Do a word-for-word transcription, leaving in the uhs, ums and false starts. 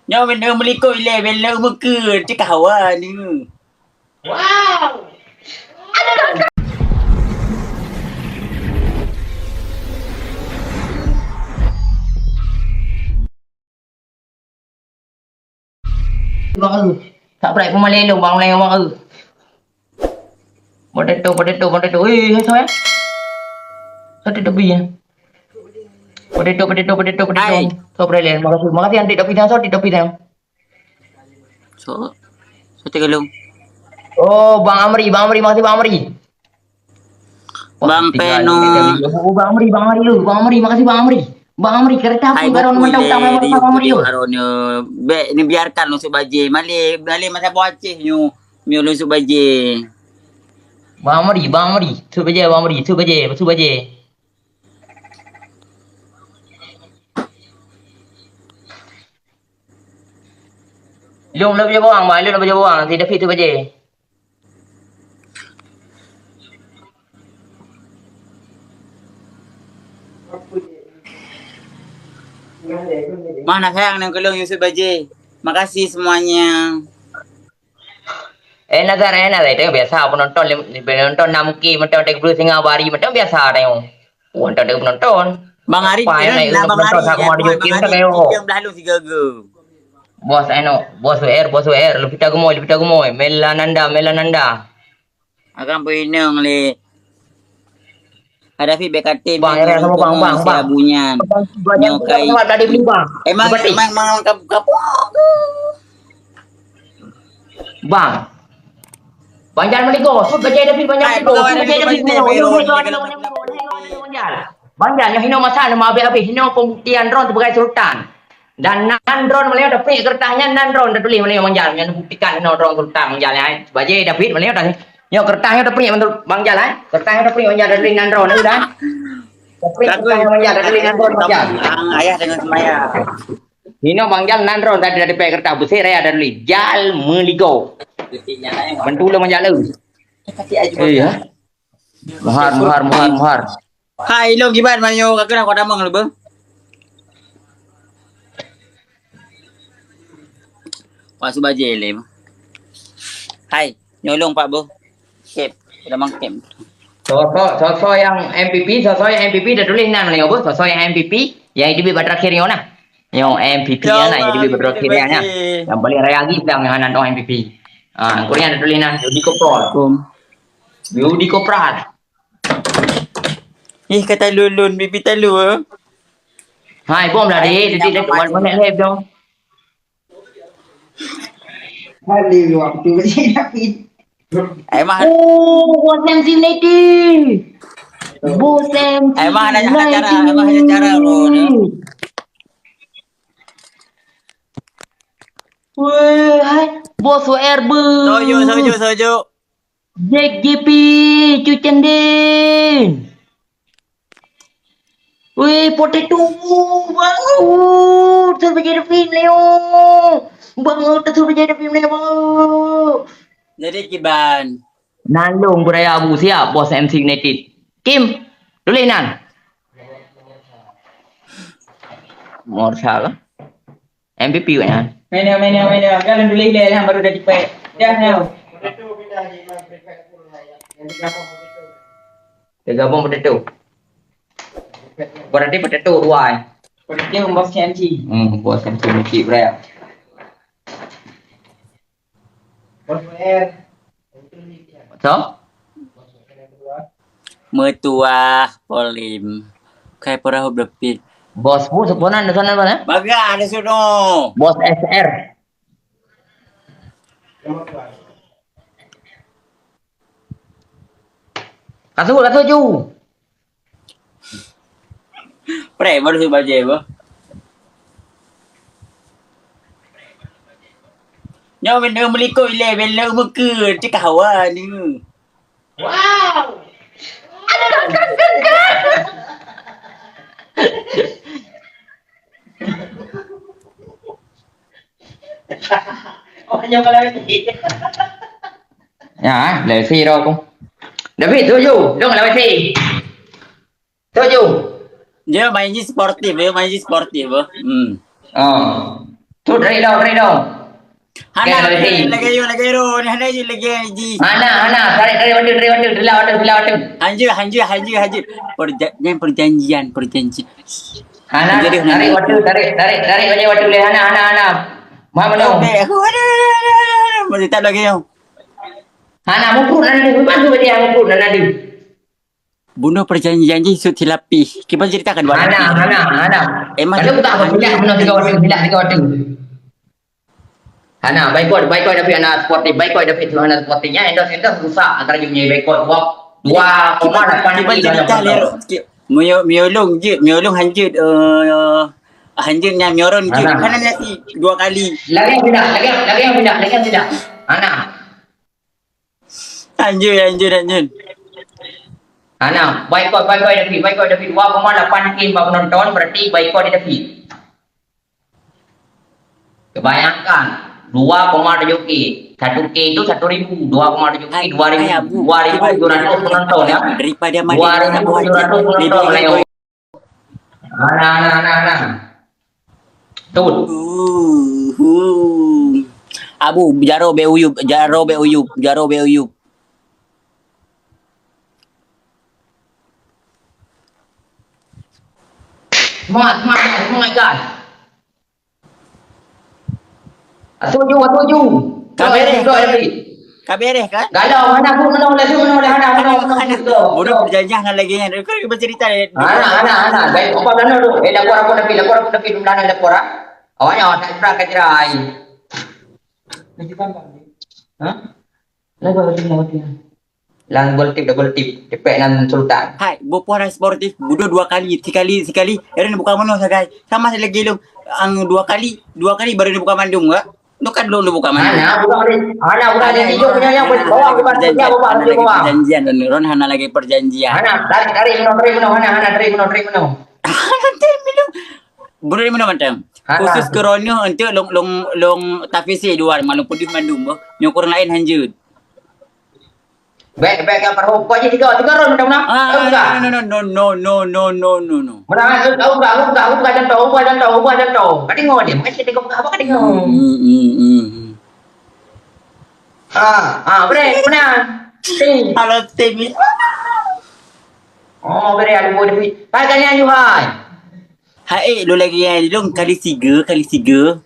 Nyoe bèk neumeulikoe ilèe, bèk neumeukeu, teukawa ni. Wow! Bang eu. Tak berat peumalèe lôn, bang lé bang eu. Potato, potato, potato. Eh, hai, soe, eh? Soe tik topi, eh? Potato, potato, potato, potato. Hai. Soe beuralèe? Makasih, makasih, anti topi, soe tik topi, soe? So, so tik lôn. Oh, Bang Amri, Bang Amri, makasih Bang Amri. Wah, Bang tiga Peno. Oh, Bang Amri, Bang Amri, Bang Amri, makasih Bang Amri. Bang Amri, kereta pun baru mentang-mentang memang Bang Amri. Bèk ni biarkan lôn sôk bajèe. Malèe, malèe masa boh Aceh nyoe, nyoe lôn sôk bajèe. Bang Amri, Bang Amri, sôk bajèe, Bang Amri, sôk bajèe, sôk bajèe. Lôn lôn bajèe bawang, bang, lôn lôn bajèe bawang, si David sôk bajèe. Mana sayang nang kelong Yusuf Baje. Makasih semuanya. Eh, Nazar, eh, Nazar, itu biasa penonton, penonton enam K, penonton tiga puluh singa bari, macam biasa tengok. Oh, entah ada penonton. Bang Ari, apa yang naik penonton, Bang Ari, aku mau ada joki, entah kayak, oh. Yang belah lu sigaga. Bos Eno, Bos W R, Bos W R, Lupita Gemoy, Lupita Gemoy, Melananda, Melananda. Akan beuinong lé. Ada feedback katé, bang, ya, sama bang, bang, bang. Bunyan. Nyokai. Emang, emang, emang kapok ke? Bang. Bang Jal meuligoe, sut bajèe David, Bang Jal meuligoe, sut bajèe David meuligoe. Bang Jal, nyoe hinoe masa, nyoe meuabéh-abéh, hinoe pembuktian droen sibagai sultan. Dan nan droen meunyoe tapriek keureutah nyan, nan droen tatuléh meunyoe Bang Jal, nyan buktikan hinoe droen sultan Bang Jal, eh. Bajèe David meunyoe dah, nyoe keureutah nyoe tapriek Bang Jal, eh. Keureutah nyoe tapriek Bang Jal, tatuléh nan droen, eh, dah. Tapriek keureutah nyoe Bang Jal, tatuléh nan droen Bang Jal. Ayah dengan semaya. Hinoe Bang Jal nan droen tadi, tadi pèng keureutah beusé raya dan li Jal meuligoe. Bantu lôn Bang Jal eu. Iya. Muhar, muhar, muhar, muhar. Hai, lôn kiban mayo ka keunan kota mong lé beuh. Pak Subaje lé. Hai, nyolong Pak beuh. Kep, udah mangkem. Sosok, sosok yang M V P, sosok yang M V P dah tuléh nan lé beuh, sosok yang M V P, yang hidup bak terakhir nyoe nah. Nyoe M V P ya, nyan nah, jadi bak terakhir nyan nah. Yang paling raya lagi sedang yang anak M V P. Ah, kurang ada tuléh nah, Yudi Kopral. Assalamualaikum. Yudi Kopral. Ih, kata lulun, bibi talu, eh. Hai, bom lah, dek. Jadi, dek, mana, mana, dek, dong? Hari waktu saya tapi. Emang. Oh, Bos M C United. Bos M C United. Emang ada cara, emang ada cara, bro, ni. Weh, hai. Bos W R B. Sojo, sojo, sojo. J G P, Cucendin. Weh, potato, baru. Suruh jadi film, Leo. Baru, suruh jadi film, Leo, baru. Jadi, kiban. Nalong Beraya Abu siap, Bos M C United. Kim, tulis nan. Morsa lah. M V P kan? Mana, mana, mana? Kan tulis dia lah baru dah dipek. Dah, dah. Dia gabung potato. Berarti potato dua, eh? Potato bos M C. Hmm, bos M C, M C, bro, ya. So? Meutuah Polim. Kai perahu belepit. Bos bu seponan di sana, Bang, ya? Baga ada suno. Bos S R. Kasut, kasut ju. Prek baru si bajai apa? Nyoe benda meliko ilé bela muka cekah hawa ni. Wow. Oh, nyoe kalau ni. Ya, lesi roh aku. David, tuju. Dong lawasi. Tuju. Dia main ji sportif, dia main ji sportif, bro. Hmm. Oh. Tu, tarik dong, tarik dong. Hana, lagèe, lagèe nyoe, lagèe nyoe, hana jih, lagèe jih. Hana, hana, tarik, tarik watèe, tarik watèe, tarik watèe, tarik watèe. Hanjeuet, hanjeuet, hanjeuet, hanjeuet. Perja-, nyan perjanjian, perjanjian. Hana, hanjeuet, tarik watèe, tarik, tarik, tarik watèe, watèe, hana, hana, hana. Meunoe. Okey, aku, aduh, aduh, aduh, aduh, aduh. Meulitat lagèe nyoe. Hana, mupruet hana deuh, memang tu dia mupruet hana deuh. Bunoe perjanjian jih sut silapih. Kiban ceritakan. Hana, hana, hana. Emang. Kalau tak, aku silap meunoe tiga watèe, silap tiga watèe. Hana, baikot, baikot David hana sportif, baikot David hana sportif. Nyan endorse, endorse rusak antara jih nyan baikot. Dua, dua koma lapan. Kiban cerita lé, ki-, mio-, miolong jeuet, miolong hanjeuet, eh, hanjeuet nyan mioron jeuet. Hana. Hana nasi dua kali. Lagèe tidak, lagèe, lagèe tidak, lagèe tidak. Hana. Anjir, anjir, anjir. Hana, baikot, baikot David, baikot David. Dua koma lapan K bak penonton, berarti baikot David. Bayangkan, dua koma tujuh K. Satu K itu satu ribu, dua koma tujuh K, dua ribu, dua ribu tujuh ratus penonton, ya. Dua ribu tujuh ratus penonton, ya. Hana, hana, hana, hana. Tut. Abu, jaroe bèk uyup, jaroe bèk uyup, jaroe bèk uyup. Semangat, semangat, semangat, guys. Atuju, atuju. Ka bereh, ka bereh. Ka bereh kan? Galau, hana buet meunoe, laju meunoe, hana meunoe, meunoe. Bodoh, perjanjian hana lagèe nyan. Kau bercerita. Hana, hana, hana. Baik, apa sana tu? Eh, lapor aku tapi, lapor aku tapi, belum ada lapor, ah. Awaknya, tak pernah kerja, ai. Hah? Lapor aku, lapor aku. Lam gol tip, double tip. Dipek nan Sultan. Hai, boh puan sportif, budo dua kali, sikali, sikali. Eren bukan meunoh sagai. Sama lagi lom. Ang dua kali, dua kali baru dibuka mandum ke? Bukan belum dibuka mandum. Hana, bukan ada. Hana, bukan ada. Hijau punya yang bawa, bukan punya, bawa, hana lagi perjanjian. Ron hana lagi perjanjian. Hana, tarik, tarik, meunoe, tarik, meunoe, hana, hana, tarik, meunoe, tarik, meunoe. Nanti minum. Budo minum mantang. Hana. Khusus ke ron nyoe untuk long, long, long tafisi dua, maklum pudih mandum, boh. Nyoe kurang lain hanjut. Bèk, bèk, ka parhom. Kok jih tiga, tiga ron mantong na? Ah, no, no, no, no, no, no, no, no, no. Meunan, eh, ubah, ubah, ubah contoh, ubah contoh, ubah contoh. Ka deungoe dia, meunan tengok apa ka deungoe. Hmm, hmm, hmm, hmm. Ah, ah, beri, meunan. Ting. Halo, Ting. Oh, beri, ada buah duit. Hai, kalian, yuhai. Hai, eh, lu lagi, eh, lu kali tiga, kali tiga.